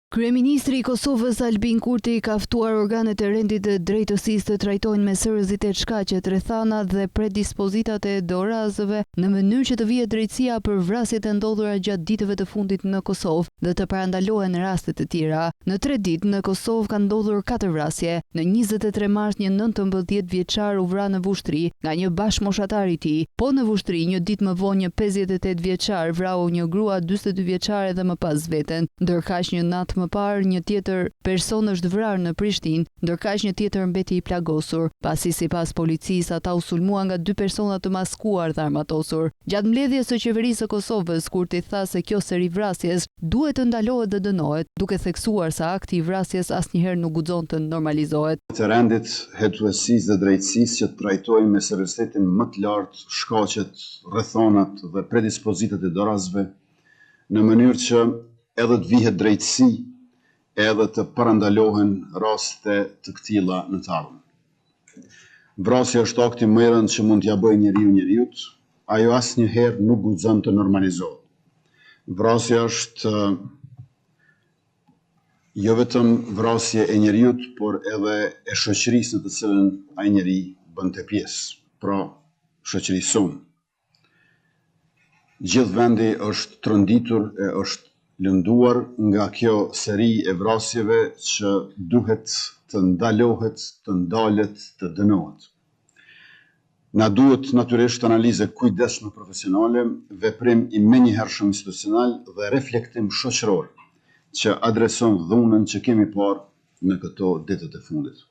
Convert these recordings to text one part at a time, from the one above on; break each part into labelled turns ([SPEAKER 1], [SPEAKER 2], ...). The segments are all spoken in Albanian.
[SPEAKER 1] Kryeministri i Kosovës, Albin Kurti, ka ftuar organet e rendit dhe drejtësisë të trajtojnë me seriozitet shkaqet, rrethanat dhe predispozitat e dorasëve në mënyrë që të vihet drejtësia për vrasjet e ndodhura gjatë ditëve të fundit në Kosovë dhe të parandalohen raste të tjera. Në tre ditë, në Kosovë kanë ndodhur katër vrasje. Në 23 mars një 19 vjeçar u vra në Vushtrri nga një bashkëmoshatar i tij. Po në Vushtrri, një ditë më vonë një 58 vjeçar vrau një grua 42 vjeçare dhe më pas veten. Ndërkaq një natë më parë një tjetër person është vrarë në Prishtinë, ndërkaq një tjetër mbeti i plagosur, pasi sipas policisë ata u sulmuan nga dy persona të maskuar dhe armatosur. Gjatë mbledhjes së Qeverisë së Kosovës, Kurti tha se kjo seri vrasjesh duhet të ndalohet dhe dënohet, duke theksuar se akti i vrasjes asnjëherë nuk guxon të normalizohet.
[SPEAKER 2] Të rendit, hetuesisë dhe drejtësisë që të trajtojnë me seriozitetin më të lartë shkaqet, rrethanat dhe predispozitat e dorasëve, në mënyrë që edhe të vihet drejtësi edhe të parandalohen raste të këtilla në të ardhmen. Vrasja është akti më i rëndë që mund t'ia bëjë njeriu njeriut, ajo asnjëherë nuk guxon të normalizohet. Vrasja është jo vetëm vrasje e njeriut, por edhe e shoqërisë në të cilën ai njeri bënte pjesë, pra shoqërisë sonë. Gjithë vendi është tronditur e është lënduar nga kjo seri e vrasjeve që duhet të ndalohet, të ndalet, të dënohet. Na duhet natyrisht analizë e kujdesshme profesionale, veprim i menjëhershëm institucional dhe reflektim shoqëror që adreson dhunën që kemi parë në këto ditët e fundit.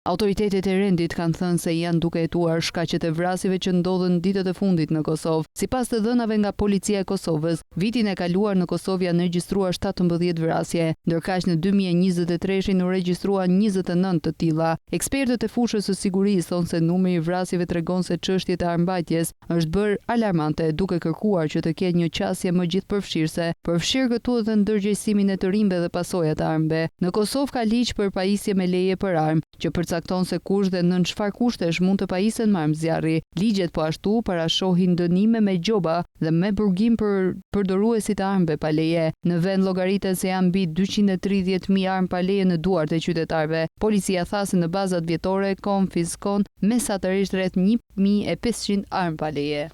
[SPEAKER 1] Autoritetet e rendit kanë thënë se janë duke hetuar shkaqet e vrasjeve që ndodhën ditët e fundit në Kosovë. Sipas të dhënave nga Policia e Kosovës, vitin e kaluar në Kosovë janë regjistruar 17 vrasje, ndërkaq në 2023-shin u regjistruan 29 të tilla. Ekspertët e fushës së sigurisë thonë se numri i vrasjeve tregon se çështjet e armbajtjes është bërë alarmante, duke kërkuar që të ketë një qasje më gjithëpërfshirëse, përfshirë këtu edhe ndërgjegjësimin e të rinjve dhe pasojat e armëve. Në Kosovë ka ligj për pajisje me leje për armë, që përcakton se kush dhe nën çfarë kushtesh mund të pajisen me armë zjarri. Ligjet po ashtu parashohin dënime me gjoba dhe me burgim për përdoruesit e armëve pa leje. Në vend llogaritet se janë mbi 230.000 armë pa leje në duart e qytetarëve. Policia tha se në bazat vjetore konfiskon mesatarisht rreth 1500 armë pa leje.